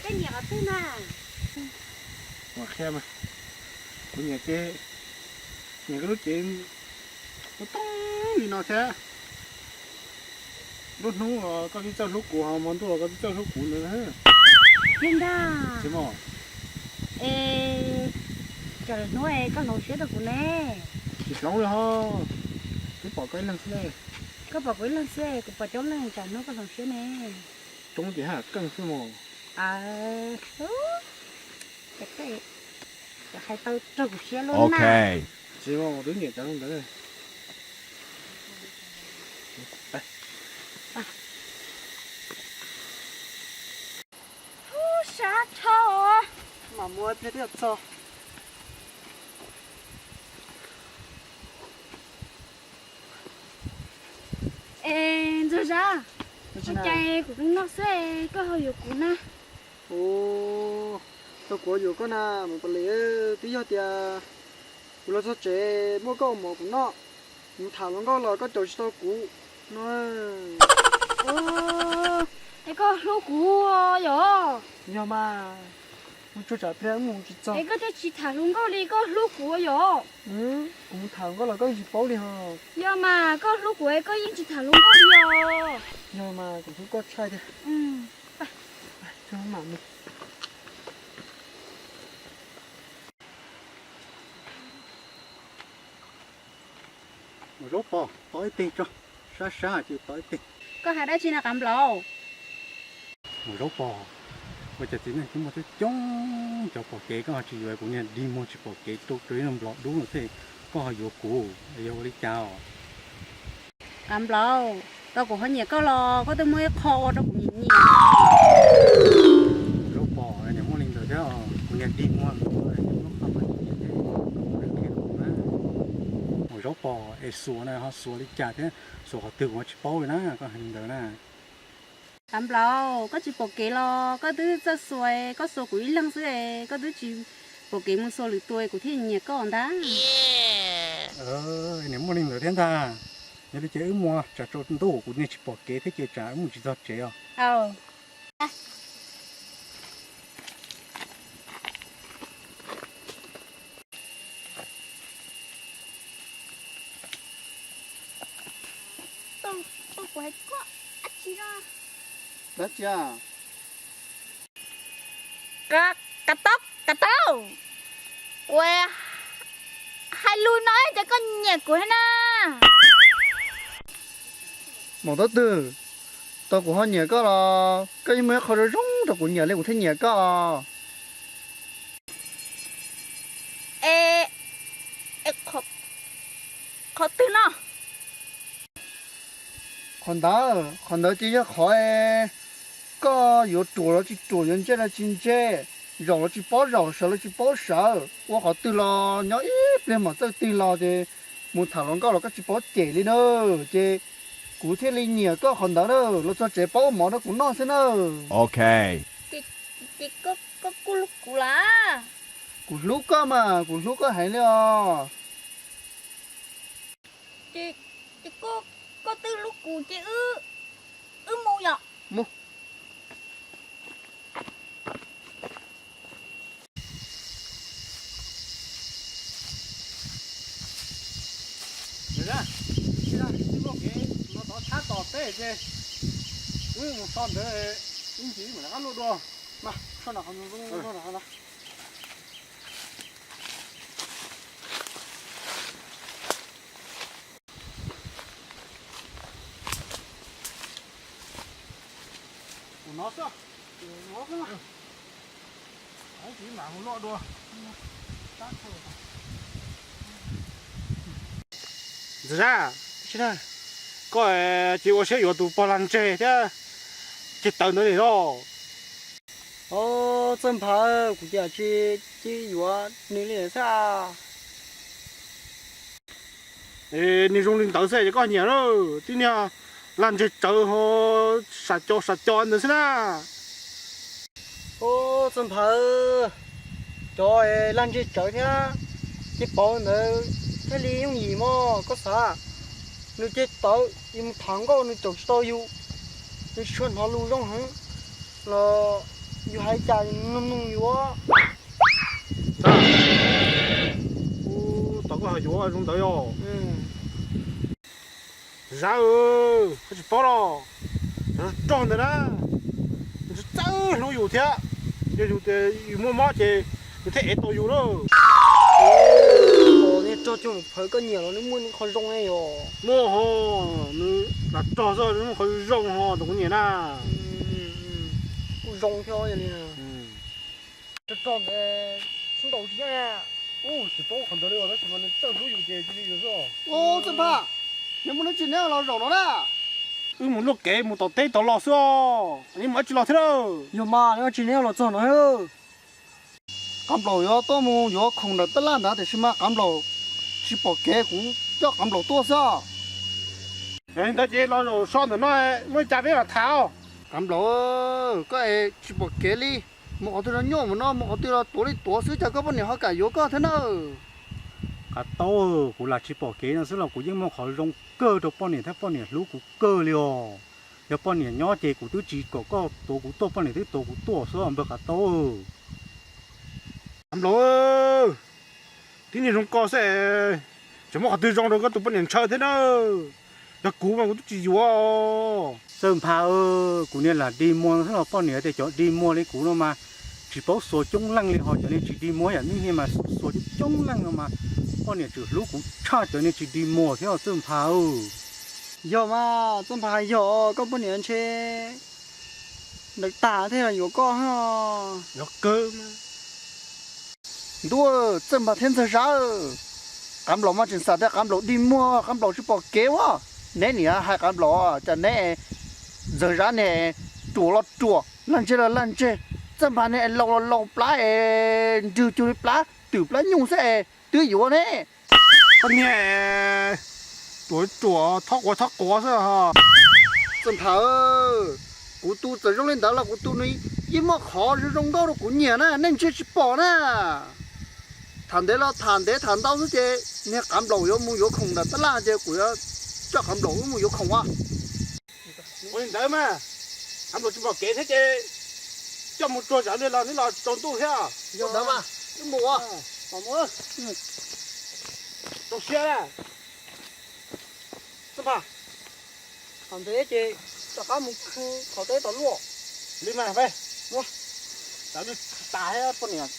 Nyiam qhov twg na? Ua qhia mas, kuv nyiam ces, nyiam koj lub cev tob tob li no thiab. Lub hnub los koj twb txawj hlub kuv, ho hmo ntuj los koj twb txawj hlub kuv ntawd. Yog ntag. Tsis mas. Es tsam lwm hnub es koj hloov siab rau kuv ne. Tsis hloov li ho, twb pom koj ib leeg xwb. Koj pom kuv ib leeg xwb, kuv pom coob leej, tsam hnub koj hloov siab ne. Coob ces haj keej xwb mos. Aw, hais tau raug kuv siab lub na. Tsis mas, twb nyiam cov ntawd. Sab dhau. Mam mus ib pliag twb txog. Es Ntxawg Zab, ua cas kuv twb noj xwb koj ho yuav kuv na? Ua, tau kuv yuav koj na, mus pas li, twb yog tias kuv los txog tsev muaj koj ua mov kuv noj, kuv mus tham hluas nkauj los koj caum tsis tau kuv no. Es koj hlub kuv yom? Yog mas, mus tsuag tsam pliag mus tsis txog. Es koj thiaj tsis tham hluas nkauj li, koj hlub kuv yom? Kuv mus tham hluas nkauj los koj yeej tsis paub li ho. Yog mas, koj hlub kuv es koj yeej tsis tham hluas nkauj li os. Yog mas, kuv hlub koj tshaj tiag. Mus zaub pos tau ib teg tso, sab sab ces tau ib teg. Koj hais dab tsi na Qav Nplaum? Mus zaub pos, ua cas txiv neej twb muaj coob coob cov pom kev koj ho tsis yuav, kuv niag dig muag tsis pom kev rau rau ib lub nplog dub no xwb, koj ho yuav kuv, yog ua li cas os? Qav Nplaum, tau kuv ho nyiam koj los koj twb muaj ib qho ua rau kuv nyiam nyiam. Zaub pos, niam muaj li ntawd thiab, kuv niag dig muag, muab qhov mas nyiam thiab, koj puas nyiam kuv na? Mus zaub pos es xuas na ho xuas li cas thiab xuas qhov twg kuv ho tsis paub li na, koj hais li ntawd na. Qav Nplaum, koj tsis pom kev los koj twb txawj xuas, koj xuas kuv ib leeg xwb, koj twb tsis pom kev mus xuas lwm tus kuv thiaj nyiam koj ntag. Niam muaj li ntawd thiab ntag. Yog li ces wb mus, tsam tsaus ntuj kuv niag tsis pom kev thiab ces tsam wb mus tsis txog tsev os. Dab tsi? Kav taub, kav taub, kuv hais lus no ces koj nyiam kuv thiab na. Maum Taub Twg, tau kuv ho nyiam koj los koj yeej muaj ib qho zoo zoo rau kuv nyiam li kuv thiaj nyiam koj. Es, es qhov twg no? Qhov ntawd, qhov ntawd ces yog qhov koj yuav ruam los tsis ruam, yuav ntsej los tsis ntsej, zaum los tsis paub zaum, sawv los tsis paub sawv, ua qhov twg los nyob ib pliag mam txawj tig los ces mus tham hluas nkauj los koj tsis paub cem li na. Ces kuv thiaj li nyiam koj qhov ntawd na, los txog tsev paub ua mov rau kuv noj xwb na. Ces koj kuj hlub kuv las? Kuv hlub koj mas, kuv hlub koj heev li os. Ces koj twb hlub kuv ces wb mus yom. Mus. Tsis muaj kev no tov thab tos teb ces wb mus so ntawd, ib ntsis mam rov qab luaj dua. Mas so nram qhov ntoo no. Tus no xwb, tus no xwb. Ib ntsis mam mus luaj dua. Ntxawm Zab, koj tsis ua siab yuav tus pog lag ntseg thiab ceg tawv ntawd li los? Txawj Nphav, kuv cas tsis, tsis yuav nws li xwb. Nws zoo li ntawd xwb ces koj nyiam lawm, tib niag lag ntseg tsawv ho sam co sam co ntawd xwb na. Txawj Nphav, cov lag ntseg tsawv thiab ceg pauv ntawd thiaj li yooj yim mog koj xav. Nws ceg tawv, yus mus tham nkauj nws caum tsis tau yus, nws tsis tshua hnov lus zoo heev los Yus hais cas nws mloog yuav. Ua, tau koj hais yuav zoo ntawd yog. Zab, koj tsis paub los, rog ntawd na, nws txawj hlub yus thiab. Yog yus tias yus muaj mob ces nws thiaj ev tau yus lawm. Rog coj mus phawv koj nyiam los nws muaj qhov zoo ne yog? Muaj ho, nws lam rog xwb nws muaj qhov zoo ho tus kuv nyiam na. Kuj zoo thiab li. Rog rog ntawd sib ntaus thiab. Tsis paub qhov ntawd li tab sis mas nws txawj hlub yus ces cia li yus xwb. Ub, Txawj Nphas, neb muaj dab tsi neb los zaum no na? Wb mus luaj kev mus tom teb tom los xwb os, neb mus dab tsi los thiab lawm? Yog mas neb ua tsi neb los txog no? Qav Nplaum yuav tuaj mus yuav khoom ntawm tab laj ntawd tiam sis mas Qav Nplaum tsis pom kev, kuv coj Qav Nplaum tuaj xwb. Yog li ntawd ces los zaum so ntawm no, muaj li cas peb mam tham. Qav Nplaum, koj es tsis pom kev li, mus qhov twg los nyuaj mus no, mus qhov twg los tuav li tuav xwb, cas koj poj niam ho kam yuav koj thiab na? Qav Nplaum, kuv lam tsis pom kev no xwb los kuv yeej muaj qhov zoo kawg rau poj niam thiab poj niam hlub kuv kawg li os. Yog poj niam nyob ces kuv twb tsis kom koj tuav kuv tuaj, poj niam twb tuav kuv tuaj xwb npawg Qav Nplaum. Qav Nplaum, tib niag zoo ko xwb, tseem muaj qhov twg zoo rau koj tus poj niam ntshaw thiab na? Yog kuv mas kuv twb tsis yuav. Txawj Nphas, kuv niag lam dig muag xwb los poj niam tias cov dig muag li kuv no mas tsis paub xuas coob leej li, ho cov niag tsis dig muag yam nej niag mas xuas coob leej no mas poj niam tseem hlub kuv tshaj cov niag tsis dig muag thiab Txawj Nphas. Yog mas Txawj Nphas, yog koj poj niam ntshe ntev tag thiaj yuav koj. Ntuj, Txawj Nphas thiab Ntxawg Zab, Qav Nplaum mas tseem xav tias Qav Nplaum dig muag, Qav Nplaum tsis pom kev ua. Neb niam hais Qav Nplaum, cas neb, Ntxawg Zab ne, ruam los ruam, lag ntseg los lag ntseg, Txawj Nphas ne laus los laus, plab es nrwg cuag li plab twm plab nyuj xwb es twb yuav ne. Koj niag ruam ruam, thob quav thob quav xwb ho. Txawj Nphas, kuv tus txawm zoo li ntawd los kuv tus nws yeej muaj qhov zoo zoo nkauj rau kuv nyiam na, nej ntshe tsis pom na. Tham ntev los tham ntev tham ntau xwb ces niag Qav Nplaum yuav mus yuav khoom ntawm tab laj ces kuv yuav coj Qav Nplaum wb mus yuav khoom as. Ua li ntawd mas, Qav Nplaum tsis pom kev thiab ces coj mus tsuag zam li los neb los tsaus ntuj thiab. Ua ntawd mas wb mus as. Zoo siab na. Txawj Nphas, tham ntev ces rov qab mus khwv qhov teb tom luaj. Li mas peb mus, tas thiab poj niam.